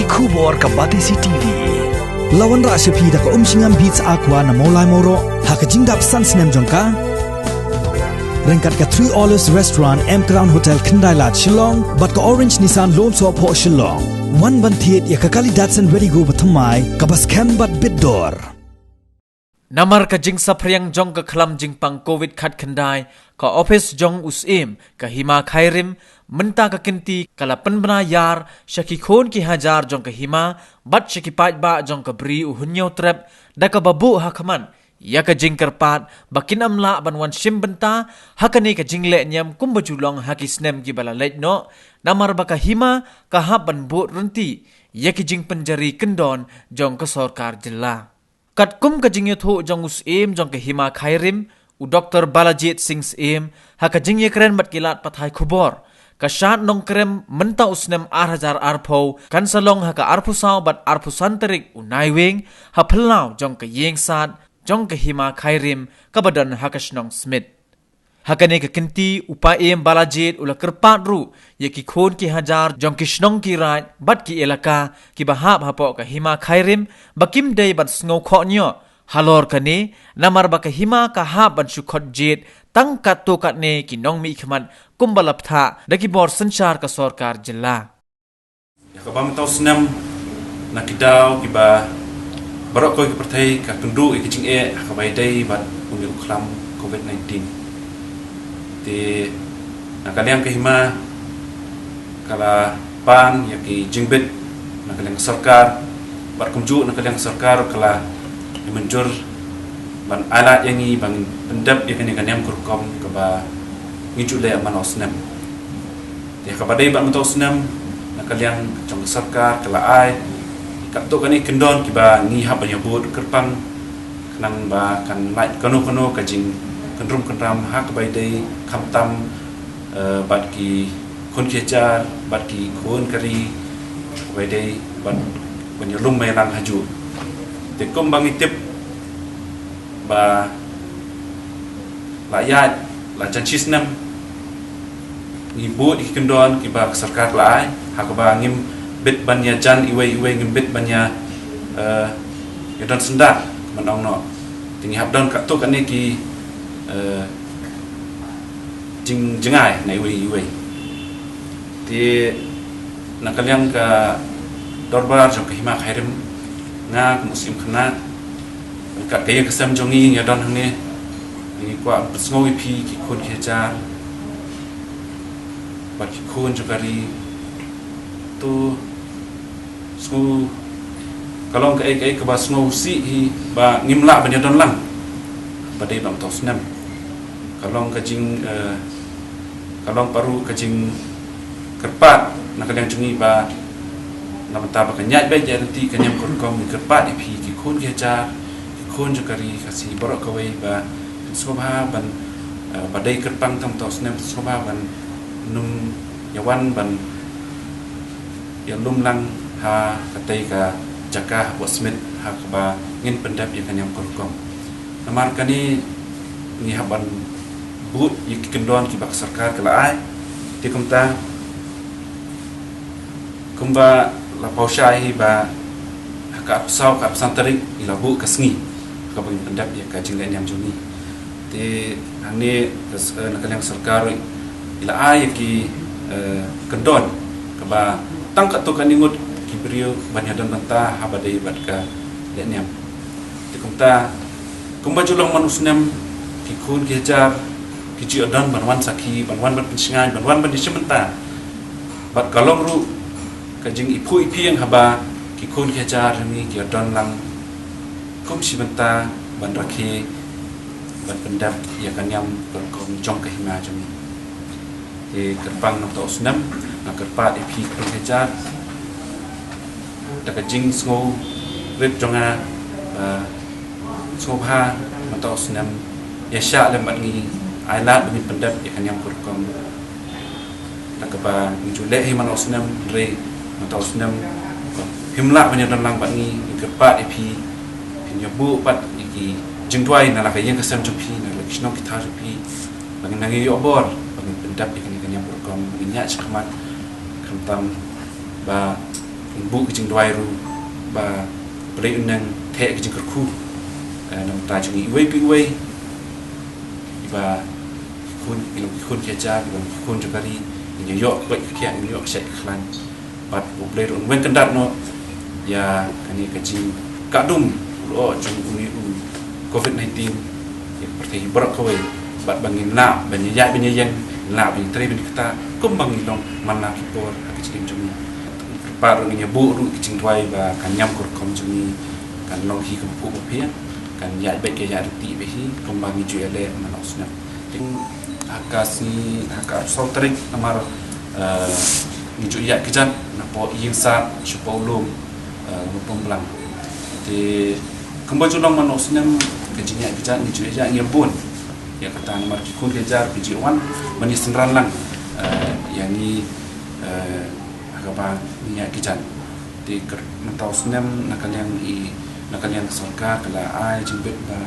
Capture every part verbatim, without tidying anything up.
Khubor ka Batesi T V. La wanrah sha phi da ka Umshngam Beats Aqua na Mawlai Mawroh ha ka jingdap san snem jong ka. Ryngkat ka Three Olives Restaurant, M Crown Hotel, Khyndai Lad, Shillong, bad ka Orange Nissan Lum Sohphoh, Shillong. Wan ban thied ïa ka kali Datsun Redi-GO bathymmai kaba skhem bad bit dor. Namar ka jingsaphriang jong ka khlam jingpang Covid khatkhyndai, ka ophis jong u Syiem ka Hima Khyrim mynta ka kynti ka la pynbna ïar sha ki khun ki hajar jong ka hima bad sha ki paidbah jong ka Bri u Hynñiewtrep da kaba buh ha khmat ïa ka jingkyrpad ba kin ym lah ban wan shim bynta ha kane ka jingleh niam kumba ju long ha ki snem kiba la leit noh, namar ba ka hima ka hap ban bud ryntih ïa ki jingpynjari kyndon jong ka sorkar jylla. Katkum ka jingïathuh jong u Syiem jong ka Hima Khyrim, u Doktor Balajied Singh Syiem, ha ka jingïakren bad ki lad pathai khubor, ka shad Nongkrem mynta u snem ar hajar arphew kan sa long ha ka arphew saw bad arphew san tarik u Naiwieng ha phyllaw jong ka ïing sad jong ka Hima Khyrim kaba don ha ka shnong Smit. Ha kane ka kynti, u Syiem Balajied u la kyrpad ruh ïa ki khun ki hajar jong ki shnong ki raid bad ki elaka kiba hap hapoh ka Hima Khyrim ba kim dei ban sngew khohñioh halor kane, namar ba ka hima ka hap ban shu khot jied tang katto katne ki nongmihkhmat kumba la bthah da ki bor synshar ka sorkar jylla. Ïa kaba mynta u snem, na ki daw kiba baroh kawei ka pyrthei ka kynduh ïa ka jingeh ha kaba ïadei bad une u khlam Covid nineteen. Te na ka liang ka hima ka la pan ïa ki jingbit na ka liang ka sorkar, bad kumjuh na ka liang ka sorkar ka la ïa mynjur ban ailad ïa ngi ba ngin pyndep ïa kane ka niam ka rukom kaba ngi ju leh man la u snem. Te kaba dei bad mynta u snem, na ka liang jong ka sorkar ka la ai katto katne kyndon kiba ngi hap ban ïabud kyrpang, khnang ba kan lait kano kano ka jingkynrum kynram ha kaba ïadei khamtam, eh, bad ki khun ki hajar, bad ki khun ka ri, kaba ïadei bad ban ïalum ïalang hajuh. Te kumba ngi tip ba la ïaid la jan shi snem ngi bud ïa ki kyndon kiba ka sorkar la ai, ha kaba ngim bit ban ïajan iwei iwei, ngim bit ban ïa, eh, ïadon syndah, ban ong noh. Te ngi hap don katto katne ki, eh, jing, jingai na iwei iwei. Te na ka liang ka dorbar jong ka Hima Khyrim, nga kum u Syiem Khynnah, kat ka ïing ka sem jong ngi, ngi ïa don hangne, ngi kwah pynsngew ïa phi ki khun ki hajar bad ki khun jong ka ri. To sngew, ka long kaei kaei kaba sngewsih hi ba ngim lah ban ïa don lang ba dei ba mynta u snem. Ka long ka jing, eh, ka long pat ruh ka jingkyrpad na ka liang jong ngi ba na bynta ba kan ïaid beit ïaid ryntih ka niam ka rukom, ngi kyrpad ïa phi ki khun ki hajar, ki khun jong ka ri Khasi baroh kawei ba pynsngewbha ban, eh, ba dei kyrpang tang mynta u snem, pynsngewbha ban nym ïa wan ban ïalum lang ha katei ka jaka hapoh Smit ha kaba ngin pyndep ïa ka niam ka rukom. Namar kane ngi hap ban bud ïa ki kyndon kiba ka sorkar ka la ai. Te kumta, kumba la paw shai hi ba ha ka arphew saw, ka arphew san tarik ngi la buh ka sngi ha kaba ngin pyndep ïa ka jingleh niam jong ngi. Te hangne ka s-, eh, na ka liang sorkar i la ai ïa ki, eh, kyndon kaba tang katto katne ngut ki briew ban ïa don bynta haba dei bad ka leh niam. Te kumta, kumba ju long man u snem, ki khun ki hajar ki ju ïa don ban wan sakhi, ban wan ban pynshngaiñ, ban wan ban ïa shim bynta. Bad ka long ruh ka jingiphuh iphieng haba ki khun ki hajar jong ngi ki ïa don lang kum shi bynta ban rakhe ban pyndep ïa ka niam ka rukom jong ka hima jong ngi. Te kyrpang na mynta u snem, nga kyrpad ïa phi ki khun ki hajar da ka jingsngewrit jong nga, eh, sngewbha mynta u snem ïa shah lem bad ngi, ai lad ba ngin pyndep ïa ka niam ka rukom. Da kaba ngi ju leh hi man la u snem, hynrei mynta u snem phim lah ban ïa don lang bad ngi, ngi kyrpad ïa phi, phin ïa buh pat ïa ki jingduwai na la ka ïing ka sem jong phi, na la ki shnong ki thaw jong phi, ba ngin nang ïoh bor ba ngin pyndep ïa kane ka niam ka rukom, ba ngin ïaid shakhmat, khamtam ba Buh ka jingduwai ruh ba U Blei un nang theh ka jingkyrkhu, eh, na bynta jong ngi iwei pa iwei, iba ki khun, ki long ki khun ki hajar, ki long ki khun jong ka ri, ngin ïoh ka koit ka khiah, ngin ïoh ka shait ka khlaiñ. Bad U Blei ruh un weng kyndat noh ïa kane ka jingkah dum u lyoh jong une u Covid nineteen ïa ka pyrthei baroh kawei. Bad ba ngin lah ban ïaid ban ïeng, ngin lah ban trei ban kata kumba ngi long man la ki por ha ka jingim jong ngi. Pat ruh ngin ïa buh ruh ka jingduwai ba kan ïam ka rukom jong ngi kan long hi kaba phuh ba pher, kan ïaid beit ka ïaid ryntih beit hi kumba ngi ju ïaleh man la u snem. Te ha ka sngi, ha ka arphew saw tarik namar, eh, ngi ju ïaid kjat napoh ïing sar sha poh lum, eh, Mawphangblang. Te kumba ju long man la u snem ka jingïaid kjat ngi ju ïaid ngi bun. Ïa kata namar ki khun ki hajar ki ju wan ban ïa synran lang, eh, ïa ngi, eh, ha kaba ngi ïaid kjat. Te ka, mynta u snem na ka liang i, na ka liang ka sorkar ka la ai jingbit ba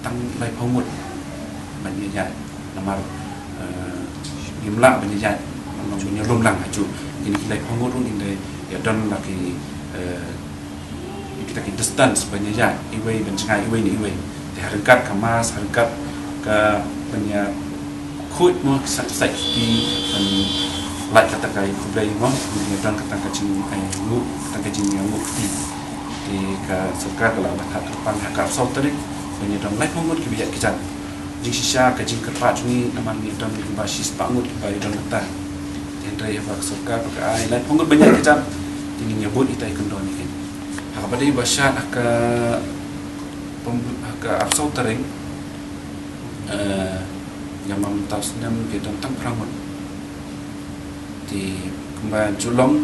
tang laiphew ngut ban ïaid. Namar, eh, ngim lah ban ïaid, ban ïalum lang ha ju. Kine ki laiphew ngut ruh ngin da ïa don la ki, eh, kita ki distance ban ïaid iwei ban jngai iwei na iwei. Te ha ryngkat ka mask, ha ryngkat ka ban ïa khuid mo, sa, sa ki ban lait kata ka ïa khublei mo, ban ïa don kata ka jingai nguh, kata ka jingïanguh kti. Te ka sorkar ka la ban ha kyrpang ha ka arphew saw tarik ban ïa don laiphew ngut kiba ïaid kjat. Jingshisha ka jingkyrpad jong ngi namar ngi don kumba shispah ngut kiba ïa don mynta. Te hynrei haba ka sorkar ka ai laiphew ngut ban ïaid kjat, te ngin ïa bud ita i kyndon ïa kane. Ha kaba dei ba shad ha ka pom-, ha ka arphew saw tarik, eh, ïa ma mynta u snem ki don tang phra ngut. Te kumba ju long,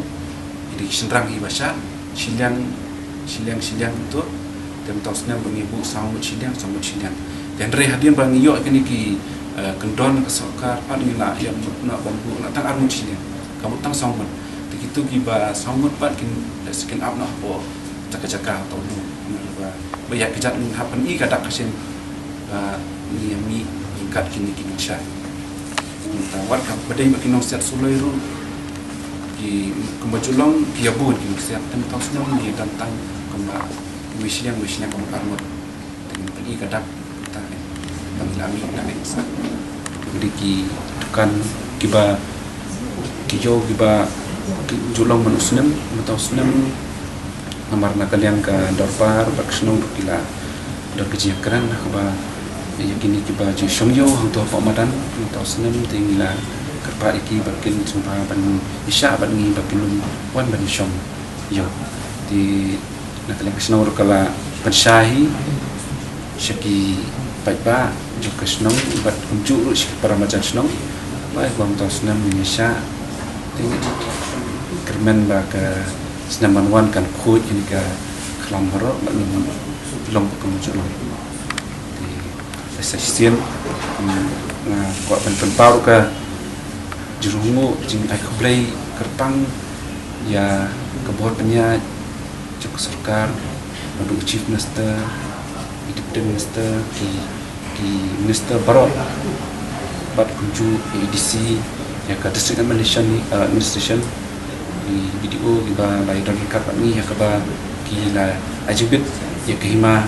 ki dei ki shynrang hi ba shah, shiliang, shiliang, shiliang tu. Te mynta u snem ba ngi buh saw ngut shiliang, saw ngut shiliang. Te hynrei hadien ba ngi ïoh kine ki, eh, kyndon ka sorkar pat ngi la ïa mut na ban buh na tang ar ngut shiliang. Ka mut tang saw ngut. Te kitu kiba saw ngut pat kin, eh, kin ap na hapoh jaka jaka hapoh lum. Ba, ba ïa ka jaka ngin hap pyni ka dak ka shin, ba ngi ïa mih ryngkat kine ki nongshad. Mynta wat ka ba dei ba ki nongsiat suloi ruh, ki kumba ju long ki ïa bun ki nongsiat, te mynta u snem ngi don tang kumba wei shiliang, wei shiliang kumba ar ngut. Te ngin pyni ka dak mynta ne ba ngi la mih na ne sa. Ki dei ki dukan kiba, ki ïew kiba, ki ju long man u snem, mynta u snem. Namar na ka liang ka dorbar bad ka shnong ruh ki la don ka jingkren ha kaba ïa kine kiba ju shong ïew hangto hapoh madan, mynta u snem te ngi la kyrpad ïa ki ba kin sngewbha ban ïa shah bad ngi ba kin ym wan ban shong ïew. Te na ka liang ka shnong ruh ka la pynshai hi sha ki paidbah jong ka shnong bad kumjuh ruh sha ki para marjan shnong. Ba ïa ba mynta u snem ngin ïa shah, te ngi kyrmen ba ka snem ban wan kan khuid kine ka khlam baroh bad ngin long ba kumjuh long. Te sa shisien, mm, nga kwah ban pynpaw ka jingïaroh, jingai khublei kyrpang ïa ka bor pynïaid jong ka sorkar, naduh u Chief Minister, i Deputy Minister, ki, ki Minister baroh, bad kumjuh i A D C, ïa ka District Administration, eh, Administration, i B D O, kiba la ïa don ryngkat bad ngi, ïa kaba ki la ai jingbit ïa ka hima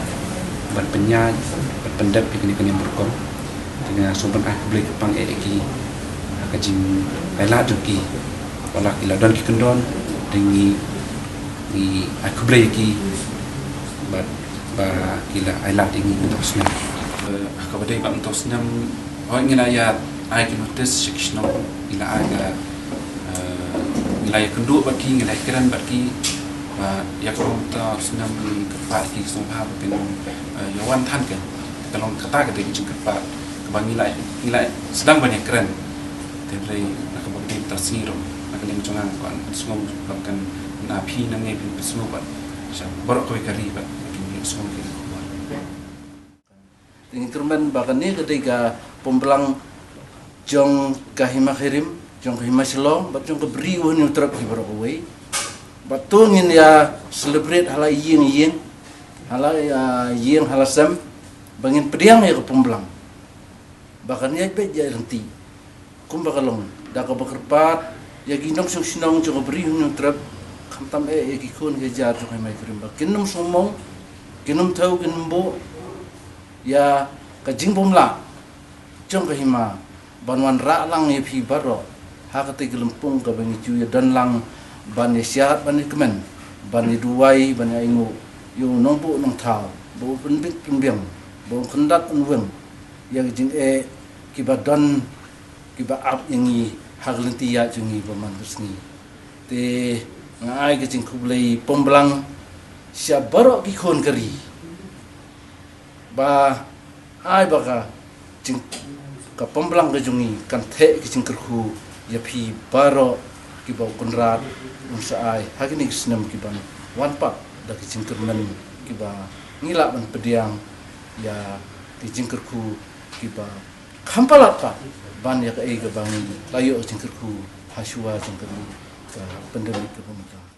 ban pynïaid, ban pyndep ïa kane ka niam rukom. Te nga sngewbha ban ai khublei kyrpang ïa ki ha ka jingai lad jong ki. Wat la ki la don ki kyndon, te ngi, ngi ai khublei ïa ki bad ba ki la ai lad ïa ngi mynta u snem. Eh, ha kaba dei bad mynta u snem, hooid ngi la ïa ai ki notice sha ki shnong, ngi la ai ka, eh, ngi la ïakynduh bad ki, ngi la ïakren bad ki, ba ïa kaba mynta u snem ngi kyrpad ïa ki sngewbha ba kin, eh, ïa wan than ka, ka long kata ka dei ka jingkyrpad kaba ngi la, ngi la sdang ban ïakren. Te hynrei na kaba ka dei mynta sngi ruh, na ka liang jong nga nga kwah ban pynsngew ba kan ap hi nangne phin pynsngew bad sha baroh kawei ka ri bad phin ïohsngew ïa ki khubor. Te ngi kyrmen ba kane ka dei ka Pumplang jong ka Hima Khyrim, jong ka Hima Shillong, bad jong ka Bri U Hynñiewtrep hi baroh kawei. Bad to ngin ïa celebrate ha la ïing ïing, ha la, ah, ïing ha la sem, ba ngin pdiang ïa ka Pumplang. Ba kan ïaid beit ïaid ryntih. Kumba ka long, da kaba kyrpad ïa ki nongshong shnong jong ka Bri U Hynñiewtrep, Khamtam eh ïa ki khun ki jar jong ka hima ïa ka rim ba kin ym sngewmong, kin ym thew, kin ym buh ïa ka jingbymlah jong ka hima ban wanrah lang ïa phi baroh ha katei ka lympung kaba ngi ju ïa don lang ban ïa siat, ban ïa kmen, ban ïa duwai, ban ïa ainguh ïa u nongbuh nongthaw ba un pynbit pynbiang, ba un kyndat un weng ïa ka jingeh kiba don, kiba ap ïa ngi ha ka lynti ïaid jong ngi ba man ka sngi. Te nga ai ka jingkhublei pynblang sha baroh ki khun ka ri ba ai ba ka jing, ka pynblang ka jong ngi kan theh ka jingkyrkhu ïa phi baroh kiba u Kynrad un sa ai ha kine ki snem kiban wan pat da ka jingkyrmen kiba ngi lah ban pdiang ïa ka jingkyrkhu kiba kham palat pat ban ïa kaei kaba ngi la ïoh jingkyrkhu ha shuwa jong kane ka pandemic kaba mynta.